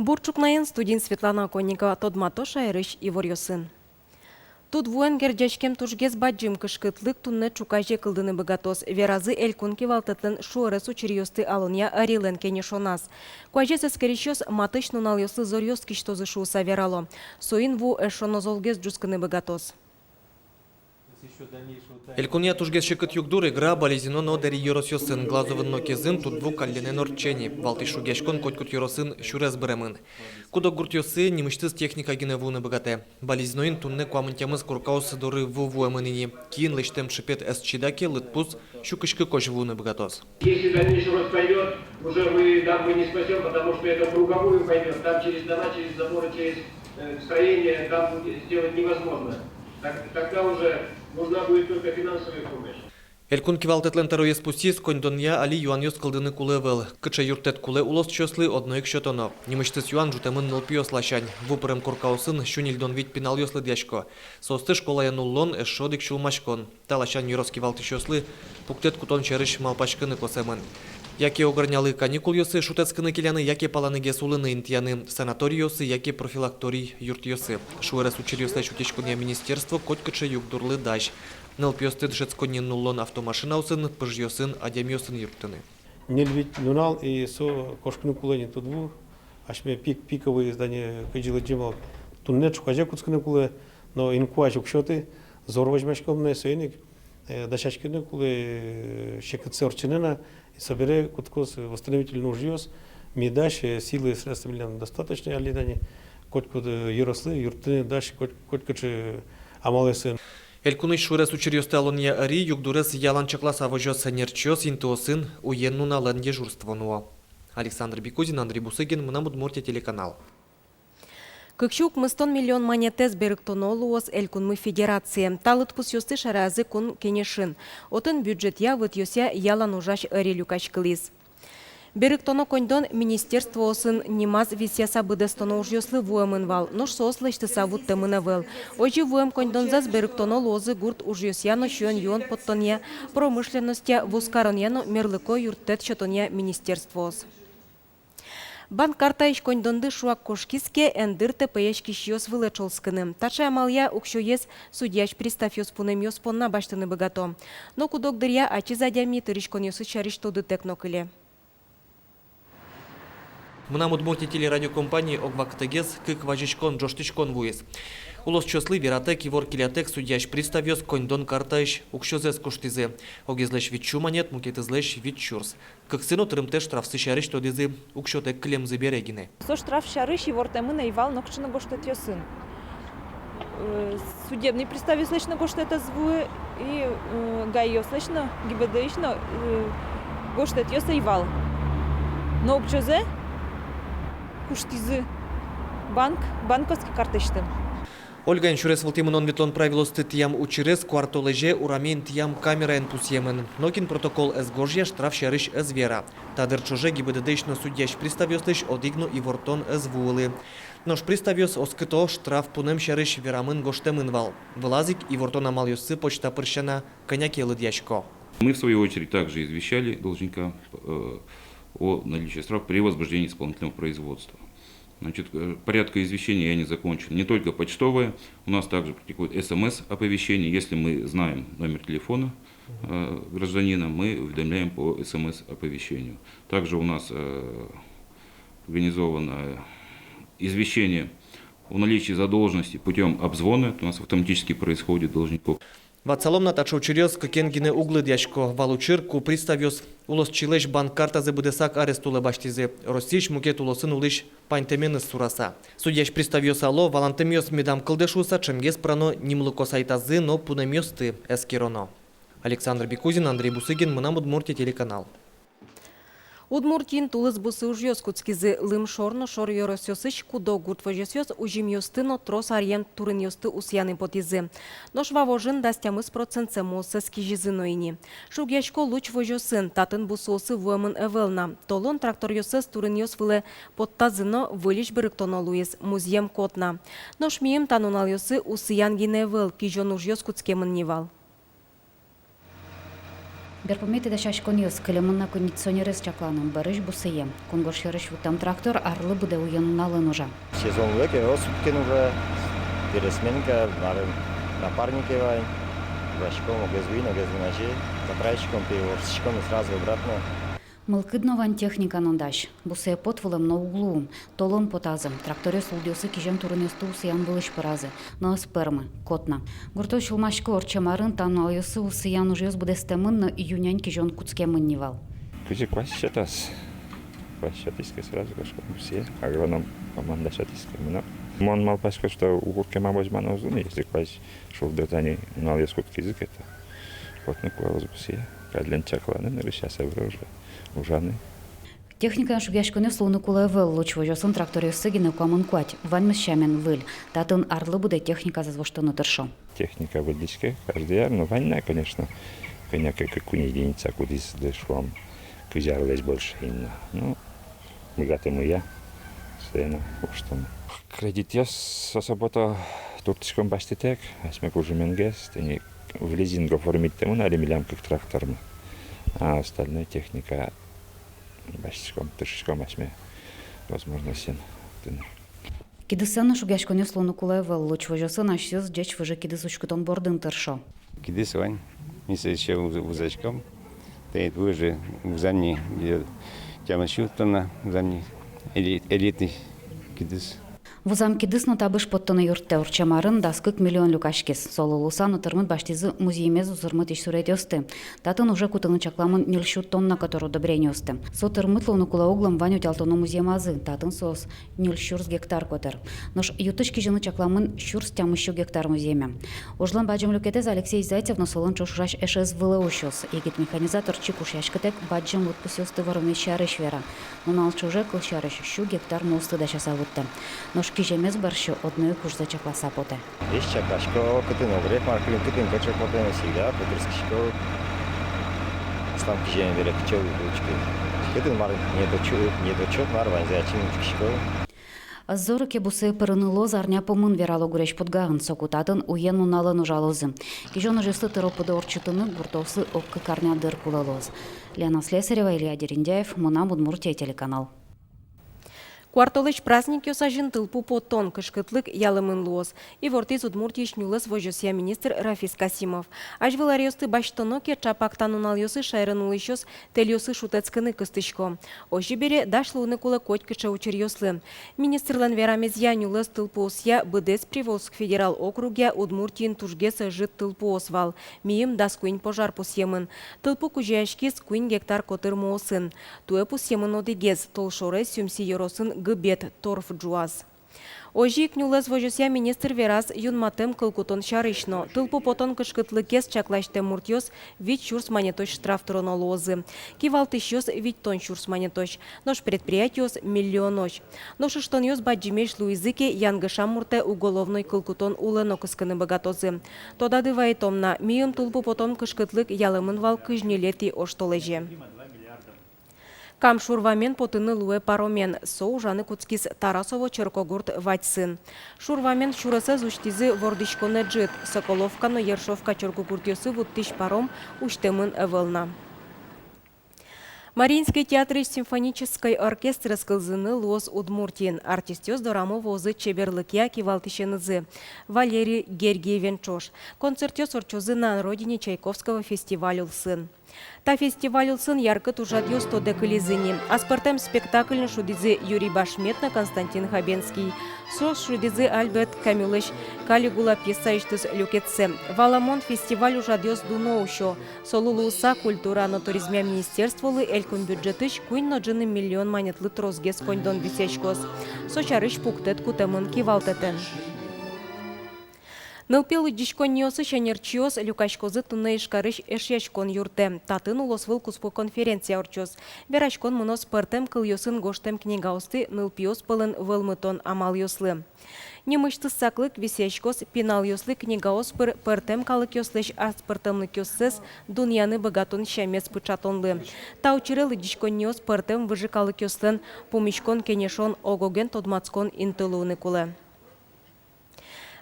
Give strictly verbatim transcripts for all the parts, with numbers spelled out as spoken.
Бур ӵукнаен, студиын Светлана Оконникова. Тодмато шаерысь иворъёсын. Тудвуэн герӟаськем тужгес бадӟым кышкытлык туннэ ӵуказе кылдыны быгатоз, веразы Элькун кивалтэтлэн шуэрес учыръёсты алонъя ӧрилэн кенешоназ. Куазез эскерисьёс матысь нуналъёслы зоръёс кисьтозы шуыса верало. Соин ву эшшо но золгес ӝутскыны быгатоз. Элькунъя тужгес секыт югдур Игра, Балезино но Дэри ёросъёсын. Глазовын но Кезын тудву каллен ортче ни. Валтӥсь шугъяськон котькуд ёросын сюрес быремын. Куд-ог гуртъёсы нимысьтыз техника гинэ вуыны быгатэ. Балезиноын туннэ куамын тямыс коркаос доры ву вуэмын ини. Киын лэсьтэм шыпет ӧз чида ке, лыдпус сю кызь кыкозь вуыны быгатоз. Если дальнейший рост пойдёт, уже мы дамбы не спасём, потому что это в круговую пойдёт. Там через дома, через заборы, через, э, строения дамбу сделать невозможно. Так, тогда уже нужна будет только финансовая помощь. Элькун кивалтэтлэн тӧроез пусйиз, коньдонъя али юанъёс кылдыны кулэ ӧвӧл. Кыӵе юрттэт кулэ улосчиослы, одно ик сётоно. Нимысьтыз юан ӝутэмын нылпиос ласянь. Ву пырем коркаосын сю ньыльдон вить пиналъёс лыдъясько. Соосты школае нуллон — эшшо одӥг сюлмаськон. Та ласянь ёрос кивалтӥсьёслы пуктэт кутон сярысь малпаськыны косэмын. Яке огорнялы каникулъёсы шутэтскыны келяны, яке паланыгес улыны интыяны санаторийёсы яке профилакторий юртъёсы. Шуэрес учыръёслэсь утиськонъя министерство котькыӵе югдурлы дась. Нылпиосты дышетсконниын нуллон автомашинаосын, пыжъёсын, адямиосын юрттыны. Ньыль-вить нунал и со кошкыны кулэ ни тудву. Асьме пик, пиковый здание кызьы лыдӟим вал, туннэ ӵуказе кутскыны кулэ, но инкуазь уг сёты, зор возьмаськом на, соин ик, э, дасяськыны кулэ, э, секытсэ ортчыны на, и собере кутскоз восстановительный ужъёс. Ми дась, э, силы и средства милям достаточно али, тани котькуд, э, ёрослы юрттыны дась коть, котькыӵе амалъёсын. Элькунысь шуэрес учыръёсты алонъя ӧри югдурез ялан чакласа возёз, нерчиос интыосын уен-нуналэн дежурство нуо. Александр Бекузин, Андрей Бусыгин, «Мынам Удмуртие» телеканал. Кык сю укмыстон миллион манетэз берыктоно луоз Элькунмы Федерацие. Та лыдпусъёсты шараязы Кун Кенешын. Отын бюджетъя, вытъёсъя ялан ужась ӧри люкаськылӥз. Берыктоно коньдон министерствоосын нимаз висъяса быдэстоно ужъёслы вуэмын вал, нош соос лэсьтыса вуттэмын ӧвӧл. Озьы вуэм коньдонзэс берыктоно луозы гурт ужъёсъя но сиён-юон поттонъя, промышленностья, вузкаронъя но мерлыко юрттэт сётонъя министерствоос. Банк картаысь коньдонды шуак кошкиз ке, эн дыртэ пӧяськисьёс вылэ ӵолскыны. Таӵе амалъя уксёез судьясь приставъёс пунэмъёс понна басьтыны быгато. Но куд-ог дыръя ачиз адями тырыськонъёсыз сярысь тодытэк но кыле. «Мынам Удмуртие» телерадиокомпание ог вакытэгес кык вазиськон, ӝожтӥськон вуиз. Улосчиослы вератэк, ивор келятэк, судьясь приставъёс коньдон картаысь уксёзэс куштӥзы. Огезлэсь вить сю манет, мукетызлэсь вить сюрс. Кыксы но тырымтэ штрафсы сярысь тодӥзы уксётэк кылемзы бере гинэ. Со штраф сярысь ивортэмын ӧй вал нокыӵе но гожтэтъёсын. Э, судебный приставъёслэсь но гожтэт ӧз вуы, и, э, ГАИ-ёслэсь но, ГИБДД-ысь но, э, гожтэтъёс ӧй вал. Но уксёзэ куштӥзы банк, банковский картысьтым. Ольгаен сюрес вылтӥ мынон-ветлон правилоосты тӥям учырез куартолэзе ураме интыям камераен пусъемын. Нокин протокол ӧз гожъя, штраф сярысь ӧз вера. Та дыр ӵоже ГИБДД-ысь но судьясь приставъёслэсь одӥг но ивортон ӧз вуылы. Нош приставъёс оскыто: штраф пунэм сярысь верамын гожтэмын вал. Вылаз ик ивортон амалъёссы почта пыр сяна кӧня ке лыдъясько. Мы, в свою очередь, также извещали должника, э, о наличии штрафа при возбуждении исполнительного производства. Значит, э, порядка извещения я не закончил. Не только почтовое, у нас также практикует СМС-оповещение. Если мы знаем номер телефона, э, гражданина, мы уведомляем по СМС-оповещению. Также у нас, э, организовано извещение о наличии задолженности путём обзвона. Это у нас автоматически происходит должников. Ватсалом на, таӵе учыръёс кыкен гинэ уг лыдъясько. Вал учыр, ку приставъёс улосчилэсь банк картазэ быдэсак арест улэ басьтӥзы, Россиысь мукет улосын улӥсь паньтэменыз сураса. Судьясь приставъёс ало, валантэмъёс медам кылдэ шуыса, ӵемгес пырано нимлыко сайтазы но пунэмъёсты эскероно. Александр Бекузин, Андрей Бусыгин, «Мынам Удмуртие» телеканал. Удмуртиын тулыс бусы ужъёс кутскизы. Лымшор но шор ёросъёсысь куд-ог гурт возёсъёс узьымъёсты но трос аръем турынъёсты усыяны потӥзы. Нош Вавожын дас тямыс процентсэ муоссэс кизизы но ини. Шугъясько луч возёсын, татын бусыосы вуэмын ӧвӧл на. Толон тракторъёссэс турынъёс вылэ поттазы но, выльысь берыктоно луиз, музъем кот на. Нош миым та нуналъёсы усыян гинэ ӧвӧл, кизён ужъёс кутскемын ни вал. Берпуметӥ дасяськонъёс кылемын на кондиционерез чакланы, бӧрысь бусые. Кунгож сьӧрысь вуттэм трактор арлы быдэ уен-нуналын ужа. Сезон луэ ке, ӧс утке но ужа, пересменка, марын, напарнике вань. Ужаськом, огез вуин, огез вуин азе, заправиськом, переворсиськом и сразу обратно. Мылкыд но вань, техника но дась. Бусые пот вылэм но уг луы. Толон потазы. Тракторъёс улдъёсы кизем турынъёсты усыян вылысь пыразы. Но ӧз пӧрмы. Кот на. Гуртъёс сюлмасько, ортчем арын та нуналъёсы усыян ужъёс быдэстэмын но, ю-нянь кизён кутскемын ни вал. Кызьы куазь сётоз. Куазь сётӥське, сразу кошком бусые. Агроном команда сётӥське, мыном. Мон малпасько, что уг кема возьмано уз луы ни, если куазь шулдыр тани нуналъёс кутскизы ке, то. Вот но кулэ луоз бусые. Каллен чакланы, нырысь асьсэ выре ужа-, ужаны. Техникаен шугъяськонъёс луыны кулэ ӧвӧл, Луч возёсын тракторъёссы гинэ куамын куать, ваньмыз сямен выль. Татын арлы быдэ техниказэс воштыны тыршо. Техника выльдӥське каждый ар, но вань на, конечно, кӧня ке кык-куинь единица, кудӥзлы, шуом, кызь арлэсь больше ини на. Ну, быгатомы-а, сое но воштомы. Кредитъёс особо-то турттӥськом басьтытэк, асьме кужыменгес, тӥни в лизинг оформить тэмын али милям кык трактормы. А остальной техника басьтӥськом, тыршиськом асьме возможностен тыны. Кидысэн но шугъяськонъёс луыны кулэ ӧвӧл, Луч возёсын асьсэос ӟеч выжы кидыс уськытон бордын тыршо. Кидыс вань, ми сое ещё вуз-, вузаськом. Тӥни выжы вузам ни, э, тямыс сю тонна вузам ни, эли-, элитный кидыс. Вузам кидыс но табыш поттыны юрттэ. Ортчем арын дас кык миллион люкаськиз. Солы луыса но тырмыт басьтӥзы музъемез узырмытӥсь суретъёсты. Татын уже кутыны чакламын ньыль сю тонна котыр удобрениосты. Со тырмыт луыны кулэ уг луы вань утялтоно музъемазы. Татын соос ньыль сюрс гектар котыр. Нош ю-тысь кизьыны чакламын сюрс тямыс сю гектар музъеме. Ужлэн бадӟым люкетэз Алексей Зайцев но солэн ӵош ужась эшез вылэ усёз. Егит механизатор чик ушъяськытэк бадӟым лыдпусъёсты вормемез сярысь вера. Нунал ӵоже, кылсярысь, сю гектар муосты дасяса вуттэ. Нош киземез бӧрсьы одно ик ужзэ чакласа потэ. Весь чакласько, кытын огрех мар, кытын, кытын кочо потэ, но всегда потырскисько. Аслам киземе бере кыӵе луэ, учке. Кытын мар недочё-, недочёт мар ваньзэ ачим учкисько. Ӧз зоры ке, бусые пырыны луоз арня пумын, верало гурезь Пудгаын. Соку татын уен-нуналын ужалозы. Кизён ужъёсты тыро-пыдо ортчытыны гуртоослы ог-кык арня дыр кулэ луоз. Лена Слесарева, Илья Дерендяев, «Мынам Удмуртие» телеканал. Куартолэзь праздникъёс азьын тылпу потон кышкытлык ялэмын луоз. Ивортӥз Удмуртиысь нюлэс возёсъя министр Рафис Касимов. Азьвыл аръёсты басьтоно ке, ӵапак та нуналъёсы шаерын улӥсьёс тэльёсы шутэтскыны кыстӥсько. Озьы бере, дась луыны кулэ котькыӵе учыръёслы. Министрлэн верамезъя, нюлэс тылпуосъя быдэс Приволжск федерал округъя Удмуртиын тужгес ӧжыт тылпуос вал. Мийым дас куинь пожар пусъемын. Тылпу кузёяськиз куинь гектар котыр муосын. Туэ пусъемын одӥгез, толшоре Сюмси ёросын гыбет торф ӝуаз. Озьы ик нюлэс возёсъя министр вераз юнматэм кыл кутон сярысь но. Тылпу потон кышкытлыкез чакласьтэм муртъёс вить сюрс манетозь штраф тыроно луозы. Кивалтӥсьёс витьтон сюрс манетозь, нош предприятиос миллионозь. Нош ыштонъёс бадӟымесь луизы ке, янгышам муртэ уголовной кыл кутон улэ но кыскыны быгатозы. Тодады вайытом на, мийым тылпу потон кышкытлык ялэмын вал кызь ньылетӥ оштолэзе. Кам шур вамен потыны луэ паромен. Со ужаны кутскиз Тарасово черкогурт вадьсын. Шур вамен сюресэз усьтӥзы вордӥськонэ ӝыт. Соколовка но Ершовка черкогуртъёсы вуттӥсь паром усьтэмын ӧвӧл на. Мариинский театрысь симфонической оркестрез кылзыны луоз Удмуртиын. Артистъёс дорамы вуозы чеберлыкъя кивалтӥсенызы Валерий Гергиевен ӵош. Концертъёс ортчозы «На родине Чайковского» фестиваль улсын. Та фестиваль улсын яркыт ужрадъёс тодэ кылизы ни. Аспӧртэм спектакльын шудӥзы Юрий Башмет но Константин Хабенский. Соос шудӥзы Альберт Камюлэсь «Калигула» пьесаысьтыз люкетсэ. Валамон, фестиваль ужрадъёс дуно усё. Солы луыса, культура но туризмъя министерстволы элькун бюджетысь куинь но ӝыны миллион манетлы тросгес коньдон висъяськоз. Со сярысь пуктэт кутэмын кивалтэтэн. Нылпи лыдӟиськонниосысь ӧнерчиос люкаськозы туннэ Ижкарысь Эшъяськон юртэ. Татын улосвыл куспо конференция ортчоз. Вераськон мыноз пӧртэм кылъёсын гожтэм книгаосты нылпиос пӧлын вӧлмытон амалъёслы. Нимысьтыз саклык висъяськоз пиналъёслы книгаос пыр пӧртэм калыкъёслэсь аспӧртэмлыкъёссэс дунъяны быгатон сямез пыӵатонлы. Та учыре лыдӟиськонниос пӧртэм выжы калыкъёслэн пумиськон-кенешон, ог-оген тодматскон инты луыны кулэ.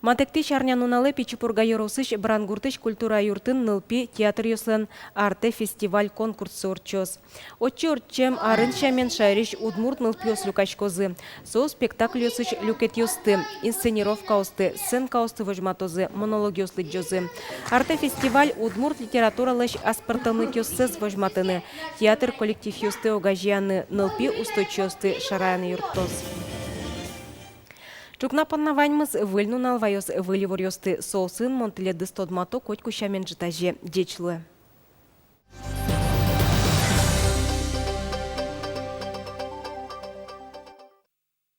Матэктӥсь арнянуналэ Пичи Пурга ёросысь Брангуртысь культура юртын нылпи театръёслэн «Артэ» фестиваль-конкурссы ортчоз. Отчы ортчем арын сямен шаерысь удмурт нылпиос люкаськозы. Соос спектакльёсысь люкетъёсты, инсценировкаосты, сценкаосты возьматозы, монологъёс лыдӟозы. «Артэ» фестиваль удмурт литературалэсь аспӧртэмлыкъёссэс возьматыны, театр коллективъёсты огазеяны, нылпи усточиосты шараяны юрттоз. Ӵукна понна ваньмыз. Выль нунал ваёз выль иворъёсты. Соосын мон тӥледыз тодмато котьку сямен ӝытазе. Ӟеч луэ.